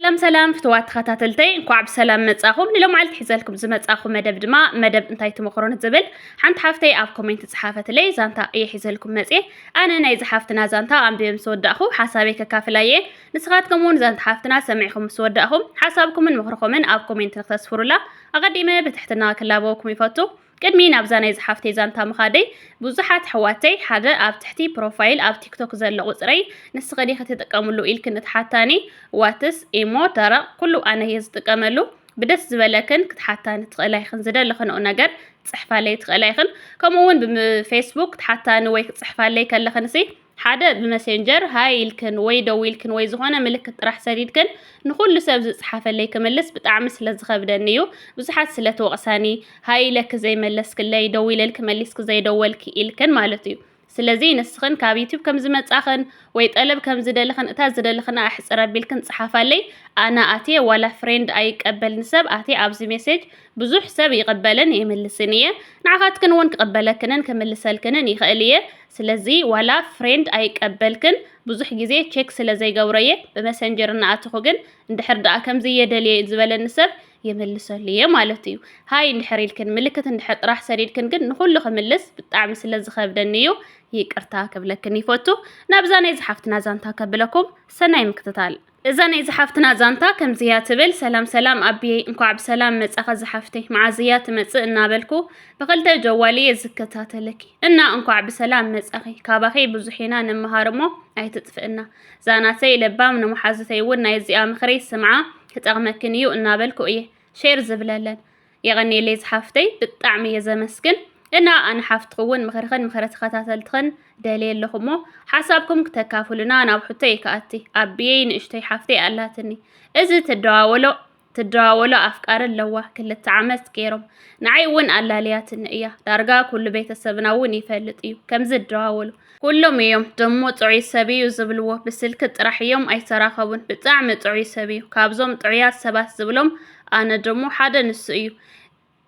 ሰላም ሰላም ፍትዋት ተኸታተልተይ፣ እንኳዕ ብሰላም መጻኹም። ንሎማዓልቲ ሒዘልኩም ዝመጻኹ መደብ ድማ መደብ እንታይ ትመኽሮን ዝብል። ሓንቲ ሓፍተይ ኣብ ኮሜንት ጸሓፈትለይ፣ ዛንታ እየ ሒዘልኩም መጽየ። ኣነ ናይዚ ሓፍትና ዛንታ ኣንቢበ ምስ ወዳእኹ ሓሳበይ ከካፍላ እየ። ንስኻትኩም እውን ዛንታ ሓፍትና ሰሚዕኹም ምስ ወዳእኹም ሓሳብኩምን ምኽርኹምን ኣብ ኮሜንት ንክተስፍሩላ ኣቐዲመ ብትሕትና ክላበወኩም ይፈቱ። ቅድሚ ናብዛ ናይ ዝሓፍተይ ዛንታ ምኻደይ፣ ብዙሓት ኣሕዋተይ ሓደ ኣብ ትሕቲ ፕሮፋይል ኣብ ቲክቶክ ዘሎ ቁጽረይ ንስኺ ዲኺ ትጥቀምሉ ኢልክን እትሓታኒ፣ ዋትስ፣ ኢሞ፣ ደረቕ፣ ኩሉ ኣነ እየ ዝጥቀመሉ። ብደስ ዝበለክን ክትሓታኒ ትኽእላ ኢኽን፣ ዝደለኽንኦ ነገር ክትጽሕፋለይ ትኽእላ ኢኽን። ከምኡ እውን ብፌስቡክ ክትሓታኒ ወይ ክትጽሕፋለይ ከለኽንሲ ሓደ ብመሴንጀር ሃይ ኢልክን ወይ ደዊልክን ወይ ዝኾነ ምልክት ጥራሕ ሰዲድክን ንኹሉ ሰብ ዝጽሓፈለይ ክምልስ ብጣዕሚ ስለ ዝኸብደኒ እዩ። ብዙሓት ስለ ትወቕሳኒ፣ ሃይ ኢለኪ ዘይመለስክለይ፣ ደዊለልኪ መሊስኪ ዘይደወልኪ ኢልክን ማለት እዩ። ስለዚ ንስኽን ካብ ዩቲዩብ ከም ዝመጻኽን ወይ ጠለብ ከም ዝደለኽን እታ ዝደለኽና ኣሕጽር ኣቢልክን ጽሓፋለይ። ኣነ ኣትየ ዋላ ፍሬንድ ኣይቀበልን ሰብ ኣትየ ኣብዚ ሜሴጅ ብዙሕ ሰብ ይቕበልን ይምልስን እየ። ንዓኻትክን እውን ክቕበለክንን ክምልሰልክንን ይኽእል እየ። ስለዚ ዋላ ፍሬንድ ኣይቀበልክን ብዙሕ ግዜ ቼክ ስለ ዘይገብሮ እየ። ብመሰንጀር እናኣተኹ ግን እንድሕር ደኣ ከምዚ እየ ደልየ ዝበለኒ ሰብ ይምልሰሉ እየ ማለት እዩ። ሃይ እንድሕር ኢልክን ምልክት እንድሕር ጥራሕ ሰዲድክን ግን ንኹሉ ክምልስ ብጣዕሚ ስለ ዝኸብደኒ እዩ። ይቅርታ ክብለክን ይፈቱ። ናብዛ ናይ ዝሓፍትና ዛንታ ከብለኩም ሰናይ ምክትታል። እዛ ናይ ዝሓፍትና ዛንታ ከምዚ እያ ትብል። ሰላም ሰላም ኣቢየይ፣ እንኳዕ ብሰላም መጻኻ ዝሓፍተይ። መዓዝ እያ ትመጽእ እናበልኩ ብኽልተ ጀዋል እየ ዝከታተለኪ እና እንኳዕ ብሰላም መጻኺ። ካባኺ ብዙሕ ኢና ንመሃር እሞ ኣይትጥፍእና። ዛናተይ ለባም ንመሓዙተይ እውን ናይ እዚኣ ምኽሪ ስምዓ ክጠቕመክን እዩ እናበልኩ እየ ሼር ዝብለለን። የቐንየለይ ዝሓፍተይ፣ ብጣዕሚ እየ ዘመስግን። እና ኣነ ሓፍትኺ እውን ምኽርኽን ምኽሪ ተኸታተልትኽን ደልየ ኣለኹ እሞ ሓሳብኩም ክተካፍሉና ናብ ሕቶይ ክኣቲ። ኣቢየይ ንእሽተይ ሓፍተይ ኣላትኒ። እዚ ትደዋወሎ ትደዋወሎ ኣፍቃሪ ኣለዋ፣ ክልተ ዓመት ገይሮም። ንዓይ እውን ኣላልያትኒ እያ። ዳርጋ ኩሉ ቤተሰብና እውን ይፈልጥ እዩ ከምዚ ዝደዋወሉ። ኩሎም እዮም ደሞ ጥዑይ ሰብ እዩ ዝብልዎ፣ ብስልኪ ጥራሕ እዮም ኣይተራኸቡን። ብጣዕሚ ጥዑይ ሰብ እዩ፣ ካብዞም ጥዑያት ሰባት ዝብሎም ኣነ ደሞ ሓደ ንሱ እዩ።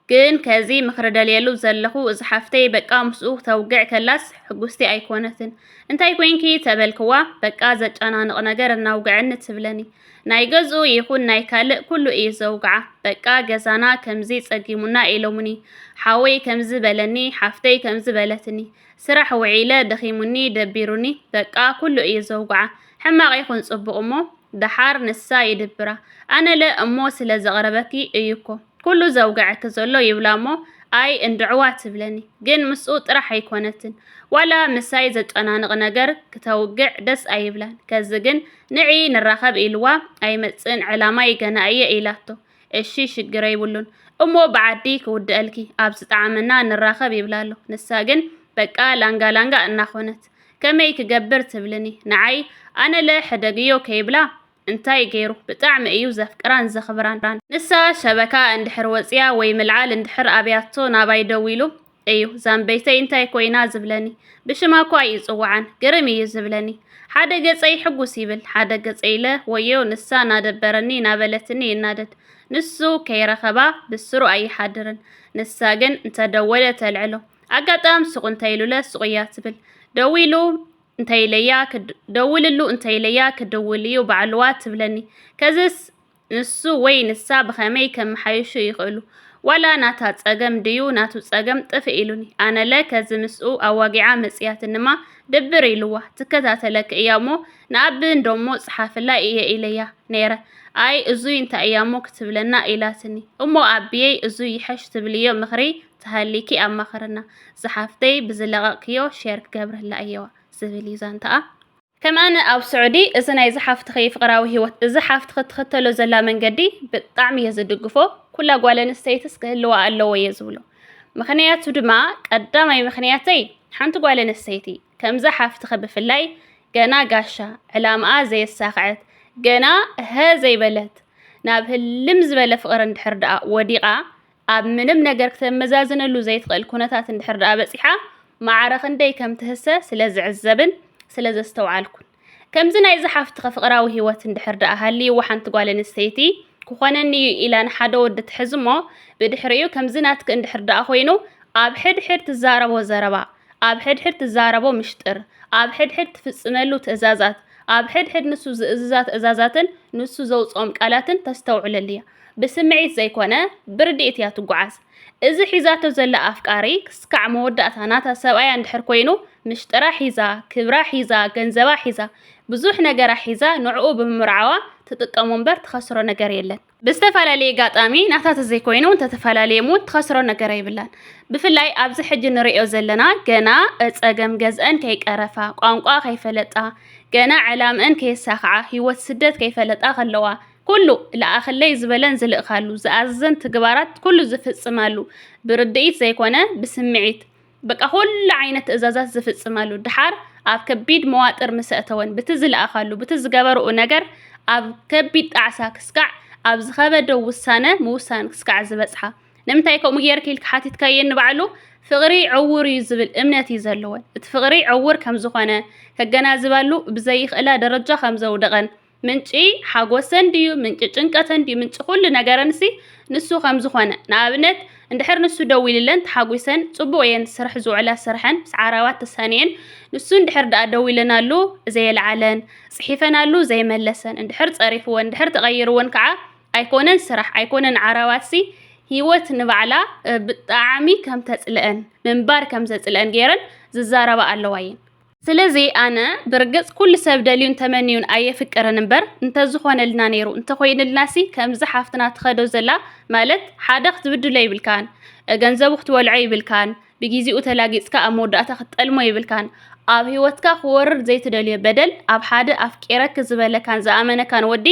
ግን ከዚ ምኽሪ ደልየሉ ዘለኹ፣ እዚ ሓፍተይ በቃ ምስኡ ክተውግዕ ከላስ ሕጉስቲ ኣይኮነትን። እንታይ ኮይንኪ ተበልክዋ፣ በቃ ዘጨናንቕ ነገር እናውግዐኒ ትብለኒ። ናይ ገዝኡ ይኹን ናይ ካልእ ኩሉ እዩ ዘውግዓ። በቃ ገዛና ከምዚ ጸጊሙና ኢሎሙኒ፣ ሓወይ ከምዚ በለኒ፣ ሓፍተይ ከምዚ በለትኒ፣ ስራሕ ውዒለ ደኺሙኒ ደቢሩኒ፣ በቃ ኩሉ እዩ ዘውግዓ። ሕማቕ ይኹን ጽቡቕ እሞ ደሓር ንሳ ይድብራ። ኣነለ እሞ ስለ ዘቕረበኪ እዩ እኮ ኩሉ ዘውግዐኪ ዘሎ ይብላ እሞ ኣይ እንድዕዋ ትብለኒ። ግን ምስኡ ጥራሕ ኣይኮነትን፣ ዋላ ምሳይ ዘጨናንቕ ነገር ክተውግዕ ደስ ኣይብላን። ከዚ ግን ንዒ ንራኸብ ኢልዋ ኣይመጽእን፣ ዕላማይ ገና እየ ኢላቶ። እሺ ሽግር ኣይብሉን እሞ ብዓዲ ክውድአልኪ ኣብ ዝጠዓመና ንራኸብ ይብላ ኣሎ። ንሳ ግን በቃ ላንጋ ላንጋ እናኾነት ከመይ ክገብር ትብልኒ ንዓይ። ኣነለ ሕደግዮ ከይብላ እንታይ ገይሩ፣ ብጣዕሚ እዩ ዘፍቅራን ዘኽብራን። ንሳ ሸበካ እንድሕር ወፅያ ወይ ምልዓል እንድሕር ኣብያቶ ናባይ ደዊሉ እዩ ዛንበይተይ እንታይ ኮይና ዝብለኒ። ብሽማ እኳ ኣይፅውዓን፣ ግርም እዩ ዝብለኒ። ሓደ ገፀይ ሕጉስ ይብል፣ ሓደ ገፀይ ኢለ ወዮ ንሳ ናደበረኒ ናበለትኒ ይናደድ። ንሱ ከይረኸባ ብስሩ ኣይሓድርን። ንሳ ግን እንተደወለ ተልዕሎ። ኣጋጣም ሱቕ እንተይሉለ ሱቕ እያ ትብል። ደዊሉ እንተይለያ ክድ- ደውልሉ እንተይለያ ክድውል እዩ ባዕልዋ ትብለኒ። ከዝስ ንሱ ወይ ንሳ ብኸመይ ከመሓይሹ ይኽእሉ? ዋላ ናታ ጸገም ድዩ ናቱ ጸገም ጥፍእ ኢሉኒ። ኣነለ ከዚ ምስኡ ኣዋጊዓ መጽያትንማ ድብር ኢልዋ። ትከታተለኪ እያ እሞ ንኣቢ እንዶሞ ጽሓፍላ እየ ኢለያ ነይረ። ኣይ እዙይ እንታይ እያ እሞ ክትብለና ኢላትኒ። እሞ ኣቢየይ እዙይ ይሐሽ ትብልዮ ምኽሪ ተሃሊኪ ኣማኽርና። ዝሓፍተይ ብዝለቐቕክዮ ሼር ክገብረላ እየዋ ዝብል እዩ ዛንታኣ። ከም ኣነ ኣብ ስዑዲ እዚ ናይ ዝሓፍትኺ ፍቕራዊ ህይወት፣ እዚ ሓፍትኺ ትኽተሎ ዘላ መንገዲ ብጣዕሚ እየ ዝድግፎ። ኩላ ጓል ኣንስተይትስ ክህልዋ ኣለዎ እየ ዝብሎ። ምኽንያቱ ድማ ቀዳማይ ምኽንያተይ ሓንቲ ጓል ኣንስተይቲ ከምዛ ሓፍትኺ ብፍላይ ገና ጋሻ ዕላምኣ ዘየሳኽዐት፣ ገና እሀ ዘይበለት ናብ ህልም ዝበለ ፍቕሪ እንድሕር ደኣ ወዲቓ ኣብ ምንም ነገር ክተመዛዝነሉ ዘይትኽእል ኩነታት እንድሕር ደኣ በጺሓ ማዕረ ክንደይ ከም ትህሰ ስለ ዝዕዘብን ስለ ዘስተውዓልኩን። ከምዚ ናይዚ ሓፍትኺ ፍቕራዊ ህይወት እንድሕር ደኣ ሃልይዋ ሓንቲ ጓል ኣንስተይቲ ክኾነኒ እዩ ኢላ ንሓደ ወዲ ትሕዝ እሞ ብድሕሪኡ ከምዚ ናትኪ እንድሕር ደኣ ኮይኑ ኣብ ሕድሕድ ትዛረቦ ዘረባ፣ ኣብ ሕድሕድ ትዛረቦ ምሽጥር፣ ኣብ ሕድሕድ ትፍጽመሉ ትእዛዛት፣ ኣብ ሕድሕድ ንሱ ዝእዝዛ ትእዛዛትን ንሱ ዘውፅኦም ቃላትን ተስተውዕለሉ እያ። ብስምዒት ዘይኮነ ብርድኢት እያ ትጓዓዝ። እዚ ሒዛቶ ዘላ ኣፍቃሪ ክስካዕ መወዳእታ ናታ ሰብኣያ እንድሕር ኮይኑ፣ ምሽጥራ ሒዛ፣ ክብራ ሒዛ፣ ገንዘባ ሒዛ፣ ብዙሕ ነገራ ሒዛ ንዕኡ ብምምርዓዋ ትጥቀሞ እምበር ትኸስሮ ነገር የለን። ብዝተፈላለየ ኣጋጣሚ ናታ ተዘይኮይኑ እንተተፈላለየ እውን ትኸስሮ ነገር ኣይብላን። ብፍላይ ኣብዚ ሕጂ ንርእዮ ዘለና ገና ጸገም ገዝአን ከይቀረፋ፣ ቋንቋ ከይፈለጣ፣ ገና ዕላምአን ከየሳኽዓ፣ ህይወት ስደት ከይፈለጣ ከለዋ፣ ኩሉ ለኣኽለይ ዝበለን ዝልእኻሉ፣ ዝኣዘዘን ትግባራት ኩሉ ዝፍጽማሉ፣ ብርድኢት ዘይኮነ ብስምዒት፣ በቃ ኩሉ ዓይነት ትእዛዛት ዝፍጽማሉ፣ ድሓር ኣብ ከቢድ መዋጥር ምስ ኣእተወን፣ ብቲ ዝለኣኻሉ፣ ብቲ ዝገበርኡ ነገር ኣብ ከቢድ ጣዕሳ ክስካዕ፣ ኣብ ዝኸበደ ውሳነ ምውሳን ክስካዕ ዝበጽሓ። ንምንታይ ከምኡ ጌርኪ ኢልኪ ሓቲትካየን ንባዕሉ፣ ፍቕሪ ዕዉር እዩ ዝብል እምነት እዩ ዘለወን። እቲ ፍቕሪ ዕዉር ከም ዝኾነ ከገናዝባሉ ብዘይኽእላ ደረጃ ከም ዘውደቐን፣ ምንጪ ሓጎሰን ድዩ፣ ምንጪ ጭንቀተን ድዩ፣ ምንጪ ኩሉ ነገረንሲ ንሱ ከም ዝኾነ። ንኣብነት፣ እንድሕር ንሱ ደዊልለን ተሓጒሰን፣ ጽቡቕ እየን ስራሕ ዝውዕላ ስርሐን ምስ ዓራባት ተሳንየን፣ ንሱ እንድሕር ደኣ ደዊለናሉ ዘየልዓለን፣ ጽሒፈናሉ ዘይመለሰን፣ እንድሕር ጸሪፍወን፣ እንድሕር ተቐይርወን ከዓ ኣይኮነን ስራሕ፣ ኣይኮነን ዓራባትሲ፣ ህይወት ንባዕላ፣ እ፣ ብጣዕሚ ከም ተጽልአን፣ ምንባር ከም ዘጽልአን ገይረን ዝዛረባ ኣለዋ እየን። ስለዚ ኣነ ብርግጽ ኩሉ ሰብ ደልዩን ተመንዩን ኣየፍቅርን እምበር፣ እንተዝኾነልና ነይሩ፣ እንተኾይንልናሲ ከምዚ ሓፍትና ትኸዶ ዘላ ማለት ሓደ ክትብድሎ ይብልካን፣ እ፣ ገንዘቡ ክትበልዖ ይብልካን፣ ብጊዜኡ ተላጊጽካ ኣብ መወዳእታ ክትጠልሞ ይብልካን። ኣብ ህይወትካ ክወርድ ዘይትደልዮ በደል ኣብ ሓደ ኣፍቂረኪ ዝበለካን ዝኣመነካን ወዲ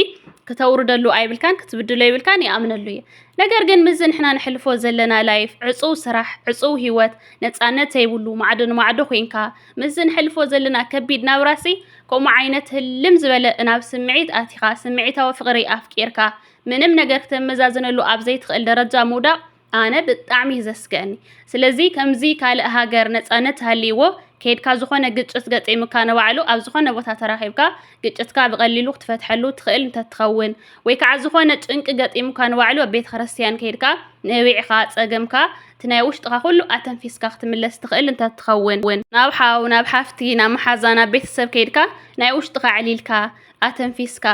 ክተውርደሉ ኣይብልካን፣ ክትብድሎ ይብልካን፣ ይኣምነሉ እየ። ነገር ግን ምስዚ ንሕና ንሕልፎ ዘለና ላይፍ፣ ዕጹው ስራሕ፣ ዕጹው ህይወት፣ ነጻነት ዘይብሉ፣ ማዕዶ ንማዕዶ ኮይንካ፣ ምስዚ ንሕልፎ ዘለና ከቢድ ናብራሲ፣ ከምኡ ዓይነት ህልም ዝበለ ናብ ስምዒት ኣቲኻ፣ ስምዒታዊ ፍቕሪ ኣፍቂርካ፣ ምንም ነገር ክተመዛዝነሉ ኣብ ዘይትኽእል ደረጃ ምውዳቕ፣ ኣነ ብጣዕሚ እዩ ዘስግአኒ። ስለዚ ከምዚ ካልእ ሃገር ነጻነት ሃልይዎ፣ ከይድካ ዝኾነ ግጭት ገጢሙካ ንባዕሉ ኣብ ዝኾነ ቦታ ተራኺብካ፣ ግጭትካ ብቐሊሉ ክትፈትሐሉ ትኽእል እንተትኸውን፣ ወይ ከዓ ዝኾነ ጭንቂ ገጢሙካ ንባዕሉ ኣብ ቤተ ክርስትያን ከይድካ፣ ንዕቢዕኻ፣ ጸገምካ፣ እቲ ናይ ውሽጥኻ ኩሉ ኣተንፊስካ ክትምለስ ትኽእል እንተትኸውን፣ ናብ ሓው፣ ናብ ሓፍቲ፣ ናብ መሓዛ፣ ናብ ቤተሰብ ከይድካ ናይ ውሽጥኻ ኣዕሊልካ፣ ኣተንፊስካ፣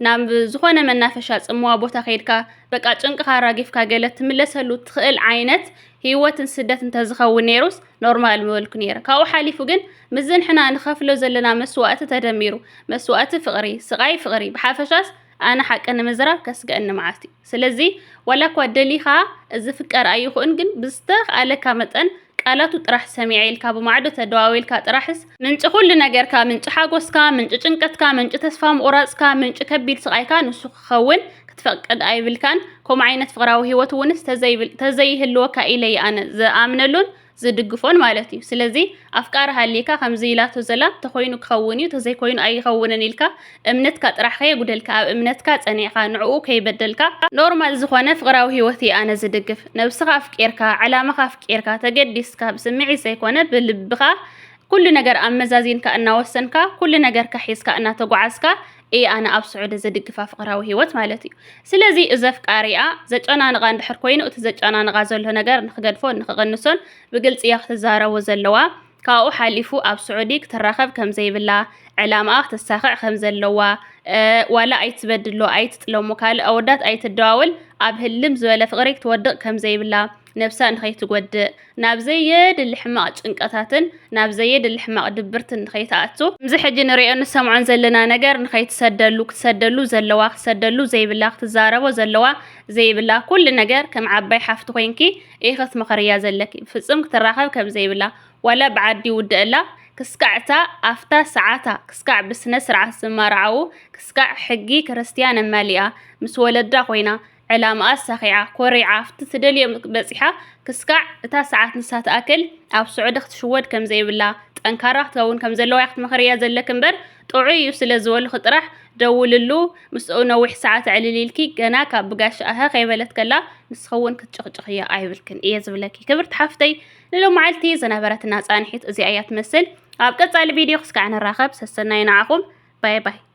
ናብ ዝኾነ መናፈሻ ጽምዋ ቦታ ከይድካ፣ በቃ ጭንቅኻ ኣራጊፍካ ገለ ትምለሰሉ ትኽእል ዓይነት ህይወትን ስደት እንተዝኸውን ነይሩስ ኖርማል ምበልኩ ነይረ። ካብኡ ሓሊፉ ግን ምስዚ ንሕና ንኸፍሎ ዘለና መስዋእቲ ተደሚሩ፣ መስዋእቲ ፍቕሪ፣ ስቓይ ፍቕሪ፣ ብሓፈሻስ ኣነ ሓቂ ንምዝራብ ከስግአኒ መዓት እዩ። ስለዚ ዋላ እኳ ደሊኻ ዝፍቀር ኣይኹን፣ ግን ብዝተኽኣለካ መጠን ቃላቱ ጥራሕ ሰሚዐ ኢልካ ብማዕዶ ተደዋዊልካ ጥራሕስ ምንጪ ኩሉ ነገርካ፣ ምንጪ ሓጎስካ፣ ምንጪ ጭንቀትካ፣ ምንጪ ተስፋ ምቑራጽካ፣ ምንጪ ከቢድ ስቓይካ ንሱ ክኸውን ክትፈቅድ ኣይብልካን። ከምኡ ዓይነት ፍቕራዊ ህይወት እውንስ ተዘይብል-፣ ተዘይህልወካ ኢለ እየ ኣነ ዝኣምነሉን ዝድግፎን ማለት እዩ። ስለዚ ኣፍቃሪ ሃልይካ ከምዚ ኢላቶ ዘላ ተኾይኑ ክኸውን እዩ፣ ተዘይኮይኑ ኣይኸውንን ኢልካ እምነትካ ጥራሕ ከየጉደልካ፣ ኣብ እምነትካ ጸኒዕካ፣ ንዕኡ ከይበደልካ፣ ኖርማል ዝኾነ ፍቕራዊ ህይወት እየ ኣነ ዝድግፍ። ነብስኻ ኣፍቂርካ፣ ዕላማኻ ኣፍቂርካ፣ ተገዲስካ፣ ብስምዒት ዘይኮነ ብልብኻ ኩሉ ነገር ኣመዛዚንካ እናወሰንካ፣ ኩሉ ነገርካ ሒዝካ እናተጓዓዝካ እየ ኣነ ኣብ ስዑዲ ዝድግፋ ፍቕራዊ ህይወት ማለት እዩ። ስለዚ እዚ ኣፍቃሪኣ ዘጨናንቓ እንድሕር ኮይኑ፣ እቲ ዘጨናንቓ ዘሎ ነገር ንኽገድፎን ንኽቕንሶን ብግልጺ እያ ክትዛረቦ ዘለዋ። ካብኡ ሓሊፉ ኣብ ስዑዲ ክትራኸብ ከም ዘይብላ፣ ዕላማኣ ክተሳኽዕ ከም ዘለዋ፣ እ፣ ዋላ ኣይትበድሎ፣ ኣይትጥለሞ፣ ካልእ ኣወዳት ኣይትደዋወል፣ ኣብ ህልም ዝበለ ፍቕሪ ክትወድቕ ከም ዘይብላ፣ ነብሳ ንኸይትጎድእ፣ ናብ ዘየድሊ ሕማቕ ጭንቀታትን ናብ ዘየድሊ ሕማቕ ድብርትን ንኸይትኣቱ፣ ከምዚ ሕጂ ንሪኦ ንሰምዖን ዘለና ነገር ንኸይትሰደሉ፣ ክትሰደሉ ዘለዋ፣ ክትሰደሉ ዘይብላ፣ ክትዛረቦ ዘለዋ ዘይብላ፣ ኩሉ ነገር ከም ዓባይ ሓፍቲ ኮይንኪ ኢኺ ክትመኽርያ ዘለኪ። ፍጹም ክትራኸብ ከም ዘይብላ፣ ዋላ ብዓዲ ይውድአላ፣ ክስካዕ እታ ኣብታ ሰዓታ፣ ክስካዕ ብስነ ስርዓት ዝመርዓዉ፣ ክስካዕ ሕጊ ክርስትያን ኣማሊኣ ምስ ወለዳ ኮይና፣ ዕላማኣ ኣሳኺዓ፣ ኮሪዓ፣ ኣብቲ ትደልዮ በጺሓ፣ ክስካዕ እታ ሰዓት ንሳ ትኣክል ኣብ ስዑዲ ክትሽወድ ከም ዘይብላ፣ ጠንካራ ክትከውን ከም ዘለዋ ክትመኽርያ ዘለኪ እምበር፣ ጥዑይ እዩ ስለ ዝበሉኺ ጥራሕ ደውልሉ፣ ምስኡ ነዊሕ ሰዓት ኣዕልል ኢልኪ፣ ገና ካብ ብጋሻ ኣሀ ከይበለት ከላ፣ ንስኺ እውን ክትጭቕጭቕያ ኣይብልክን እየ ዝብለኪ። ክብርቲ ሓፍተይ፣ ንሎማዓልቲ ዝነበረትና ጻንሒት እዚኣ እያ ትመስል። ኣብ ቀጻሊ ቪድዮ ክስካዕ ንራኸብ። ሰሰናዩ ንዓኹም። ባይ ባይ።